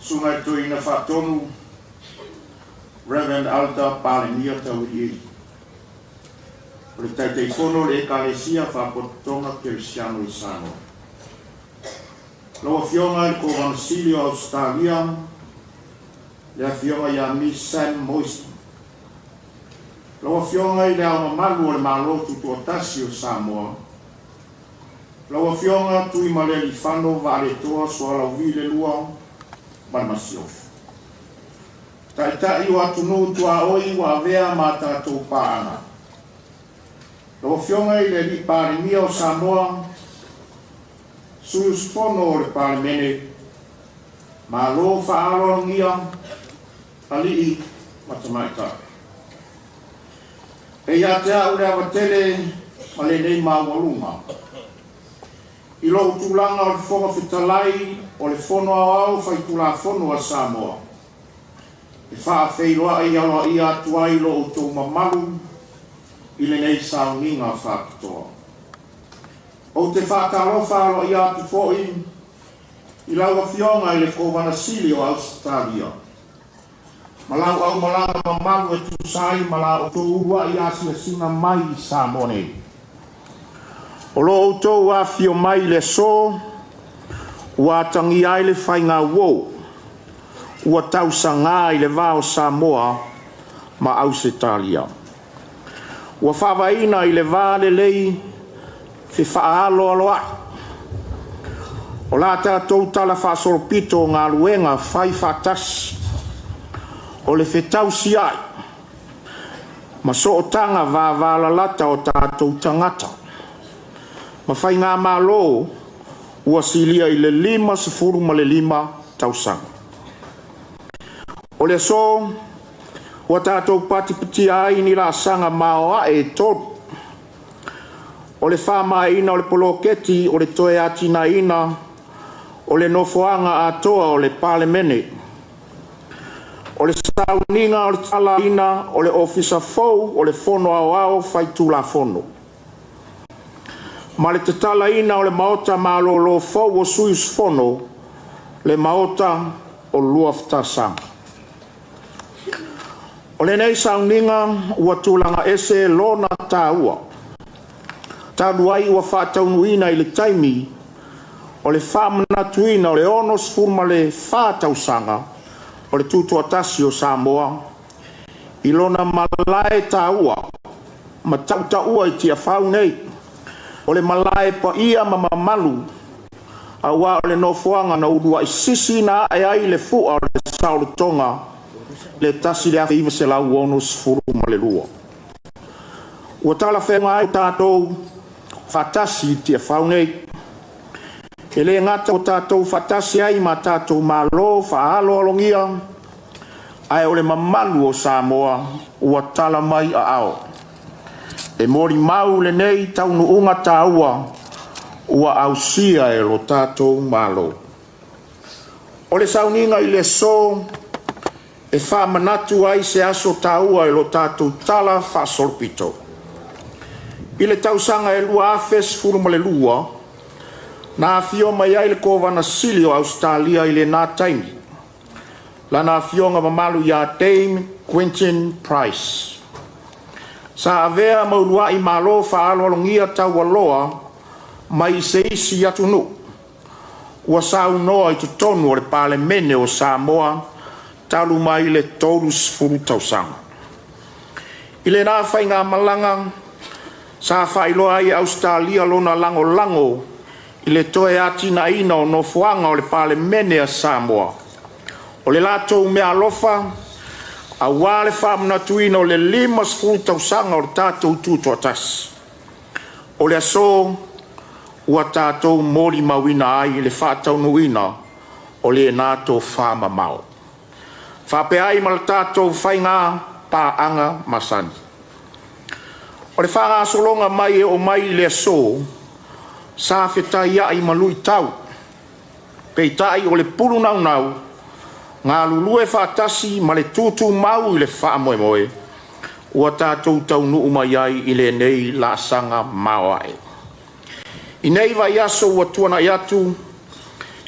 Susuga i le Toeaina Faatonu, Reverend Alta Palemia Tauiliili. O le Taitaifono o le Ekalesia Faapotopotoga Kerisiano i Samoa. Lau Afioga i le Kovana Sili o Ausetalia, le Afioga ia Miss Sam Moisan. Lau Afioga i Le Ao Mamalu o le Malo Tutoatasi o Samoa, lau Afioga Tuimalealiifano Vaaletoa Sualauvi II ma le Masiofo. Taitai o atunuu tuaoi ua avea ma tatou paaga. Lau Afioga i le Palemia o Samoa, sui usufono o le Palemene, malo faaaloalogia alii ma tamaitai. E ia te au le ava tele ma lenei maualuga i lou tulaga o le Fofoga Fetalai o le Fono Aoao Faitulafono a Samoa, e faafeiloai aloaia atu ai lo outou mamalu i lenei sauniga faapitoa. Ou te faatalofa aloaia atu foi i lau Afioga i le Kovana Sili o Ausetalia ma lau aumalaga mamalu e tusa ai ma la outou uluai asiasiga mai i Samoa nei. O lo outou afifio mai i le aso ua atagia ai le faiga uo ua tausaga i le va o Samoa ma Ausetalia. Ua faavaeina i le va lelei fefaaloaloai o la tatou tala faasolopito o galuega fai faatasi, o le fetausiai ma sootaga vavalalata o tatou tagata ma faigamalo ua silia i le 55 tausaga. O le aso ua tatou patipatia ai ni laasaga maoae e tolu, o le faamaeaina o le poloketi o le toe atinaeina o le nofoaga atoa o le Palemene, o le sauniga o le tatalaina o le Ofisa Fou o le Fono Aoao Faitulafono, ma le tatalaina o le Maota Malolo fou o sui usufono, le Maota o Luafatasaga. O lenei sauniga ua tulaga ese lona taua, talu ai ua faataunuuina i le taimi o le faamanatuina o le 64 tausaga o le Tutoatasi o Samoa i lona malae taua ma tautaua i Tiafau nei, o le malae paia ma mamalu, aua o le nofoaga na uluai sisiina ae ai le fua o le saolotoga i le 1962. Ua talafeauga ai lo tatou faatasi i Tiafau nei. E le gata ua tatou faatasi ai ma tatou malo faaaloalogia, ae o le mamalu o Samoa ua tala mai aao e molimau lenei taunuuga taua ua ausia e lo tatou Malo. O le sauniga i le aso e faamanatu ai se aso taua i lo tatou tala faasolopito. I le tausaga e 2012, na afio mai ai le Kovana Sili o Ausetalia i lena taimi, Lana Afioga Mamalu ia Dame Quentin Bryce. Sa avea ma uluai malo faaaloalogia taualoa mai se isi atunuu ua saunoa i totonu o le Palemene o Samoa talu mai le 30 tausaga. I lena faigamalaga sa faailoa ai e Ausetalia lona lagolago i le toe atinaeina o nofoaga o le Palemene a Samoa. O le latou meaalofa aua le faamanatuina o le 50 tausaga o le tatou Tutoatasi. O le aso ua tatou molimauina ai le faataunuuina o lena tofamamao, faapea ai ma le tatou faiga paaga masani. O le faagasologa mai e oo mai i le aso, sa fetaiai ma luitau, peitai o le pulu naunau, galulue faatasi ma le tutumau i le faamoemoe, ua tatou taunuu mai ai i lenei laasaga maoae. I nei vaiaso ua tuanai atu,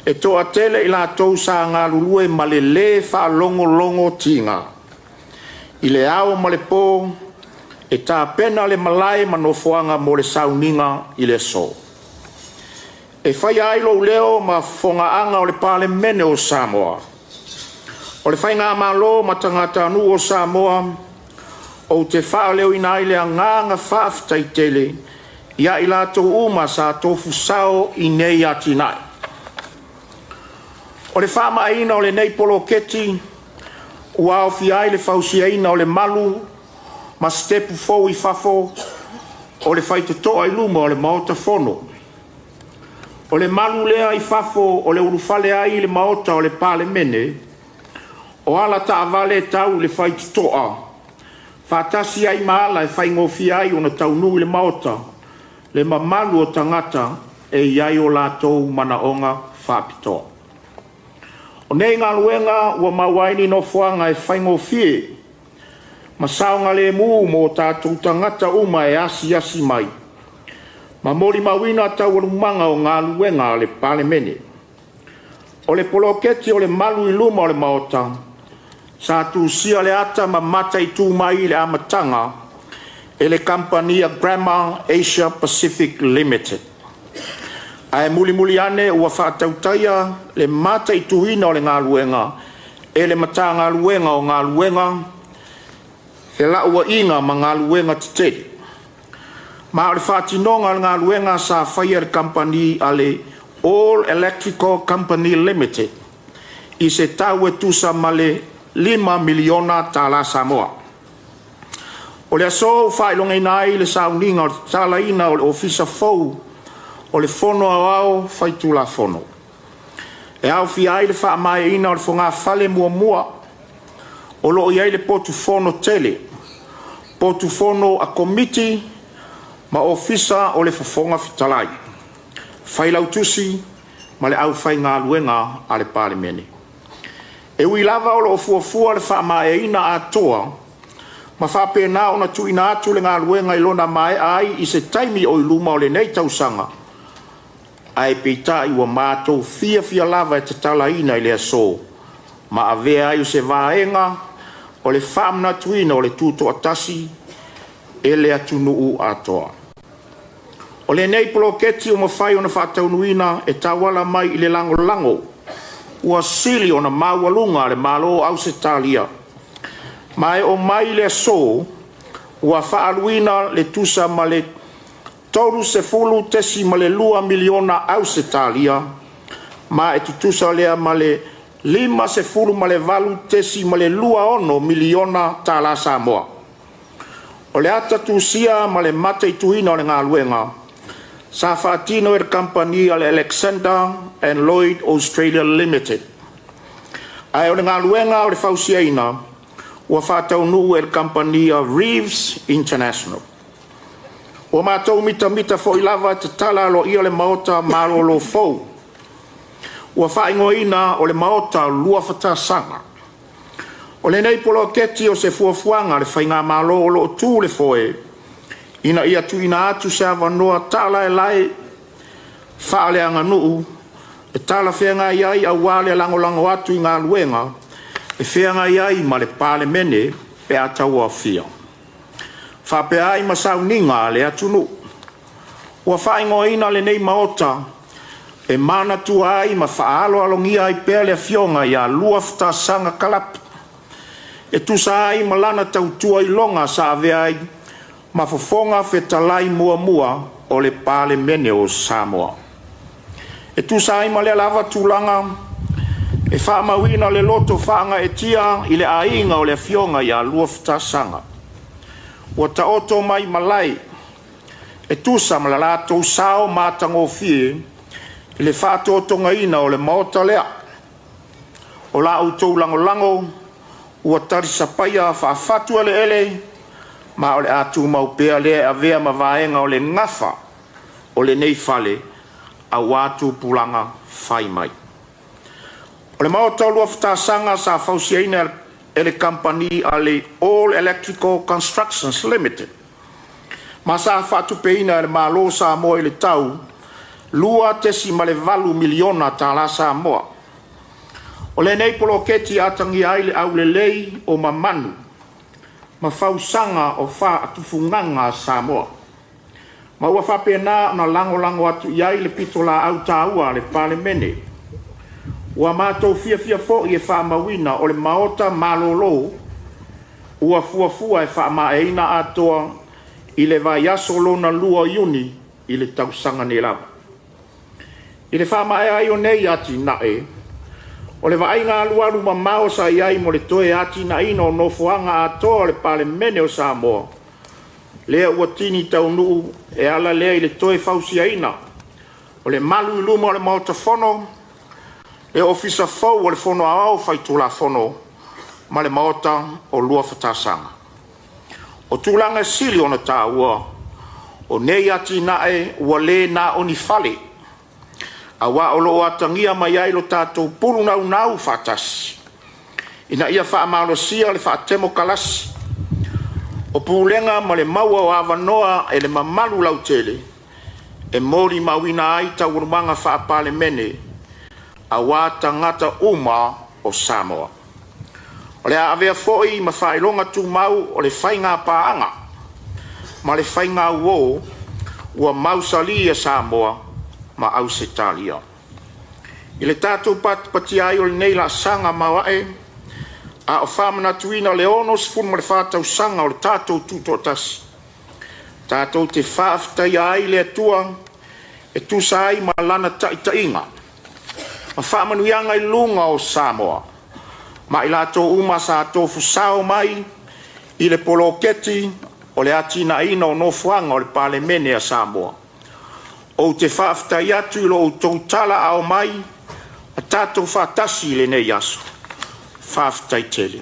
E toatele i latou sa galulue ma le lē faalogologotiga i le ao ma le po e tapena le malae ma nofoaga mo le sauniga i le aso. E faia ai lou leo ma fofogaaga o le Palemene o Samoa, o le Faigamalo ma tagatanuu o Samoa, ou te faaleoina ai le agaga faafetai tele ia i latou uma sa tofu sao i nei atinae. O le faamaeaina o lenei Poloketi ua aofia ai le fausiaina o le malu ma sitepu fou i fafo o le faitotoa i luma o le Maota Fono. O le malu lea i fafo o le ulufale ai i le Maota o le Palemene, o ala taavale tau i le faitotoa, faatasi ai ma ala e faigofie ai ona taunuu i le Maota le mamalu o tagata e i ai o latou manaoga faapitoa. O nei galuega ua maua ai ni nofoaga e faigofie ma saogalemu mo o tatou tagata uma e asiasi mai ma molimauina taualumaga o galuega a le Palemene. O le poloketi o le Malu i luma o le Maota, sa tusia le ata ma mataitu mai i le amataga e le Kamupani a Grammar Asia Pacific Limited. Ae mulimuli ane ua faatautaia le mataituina o le galuega e le Matagaluega o Galuega, Felauaiga ma Galuega Tetele. Ma o le faatinoga o le galuega sa faia e le Kamupani a le All Electrical Company Limited i se tau e tusa ma le $5 miliona tala Samoa. O le aso ua faailogaina ai le sauniga o le tatalaina o le Ofisa Fou o le Fono Aoao Faitulafono, e aofia ai le faamaeaina o le fogafale muamua o lo o i ai le potu fono tele, potu fono a Komiti ma Ofisa o le Fofoga Fetalai, Failautusi ma le aufaigaluega a le Palemene. E ui lava o lo o fuafua le faamaeaina atoa ma faapena ona tuuina atu le galuega i lona maea ai i se taimi o i luma o lenei tausaga, ae peitai ua matou fiafia lava e tatalaina i le aso ma avea ai o se vaega o le faamanatuina o le Tutoatasi e le atunuu atoa. O lenei poloketi ua mafai ona faataunuuina e tauala mai i le lagolago ua sili ona maualuga a le Malo o Ausetalia, ma e oo mai i le aso ua faaaluina le tusa ma le $30.2 miliona Ausetalia, ma e tutusa lea ma le $58.26 miliona tala Samoa. O le ata tusia ma le mataituina o le galuega sa faatino e le Kamupani a le Alexander and Lloyd Australia Limited, ae o le galuega o le fausiaina ua faataunuu e le Kamupani a Reeves International. Ua matou mitamita foi lava e tatala aloaia le Maota malolo fou ua faaigoaina o le Maota o Luafatasaga. O lenei poloketi o se fuafuaga a le Faigamalo o lo o tu le foe, ina ia tuuina atu se avanoa taalaelae faaleaganuu e talafeagai ai aua le lagolago atu i galuega e feagai ai ma le Palemene pe a tauaofia, faapea ai ma sauniga a le atunuu. Ua faaigoaina lenei Maota e manatua ai ma faaaloalogia ai pea le Afioga ia Luafatasaga Kalapa, e tusa ai ma lana tautua iloga sa avea ai ma Fofoga Fetalai muamua o le Palemene o Samoa. E tusa ai ma lea lava tulaga, e faamauina le loto faagaeetia i le aiga o le Afioga ia Luafatasaga, ua taoto mai malae e tusa ma le latou sao matagofie i le faatotogaina o le Maota lea. O la outou lagolago ua talisapaia faafatueleele, ma o le a tumau pea lea e avea ma vaega o le gafa o lenei fale aua tupulaga fai mai. O le Maota o Luafatasaga sa fausiaina e le Kamupani a le All Electrical Constructions Limited ma sa faatupeina e le Malo o Samoa i le tau $2.8 miliona tala Samoa. O lenei poloketi e atagia ai le aulelei o mamanu ma fausaga o faatufugaga a Samoa, ma ua faapena ona lagolago atu i ai le pitolaau taua a le Palemene. Ua matou fiafia foi e faamauina o le Maota malolo ua fuafua e faamaeaina atoa i le vaiaso lona lua o Iuni i le tausaga nei lava. I le faamaea ai o nei atinae, o le vaaiga alualumamao sa i ai mo le toe atinaeina o nofoaga atoa o le Palemene o Samoa, lea ua tini taunuu e ala lea i le toe fausiaina o le malu i luma o le Maota Fono, le Ofisa fou o le Fono Aoao Faitulafono ma le Maota o Luafatasaga. O tulaga e sili ona taua, o nei atinae ua le na o ni fale, aua o lo o atagia mai ai lo tatou pulunaunau faatasi ina ia faamalosia le faatemokalasi o pulega ma le maua o avanoa e le mamalu lautele e molimauina ai taualumaga faa-Palemene aua tagata uma o Samoa. O le a avea foi ma faailoga tumau o le faiga paaga ma le faigauo ua mausali e Samoa ma Ausetalia. I le tatou patipatia ai o lenei laasaga maoae, a o faamanatuina le 64 tausaga o le tatou Tutoatasi, tatou te faafetaia ai le Atua e tusa ai ma Lana taitaiga ma faamanuiaga i luga o Samoa ma i latou uma sa tofu sao mai i le poloketi o le atinaeina o nofoaga o le Palemene a Samoa. Ou te faafetai atu i lo outou talaaao mai ma tatou faatasi i lenei aso. Faafetai tele.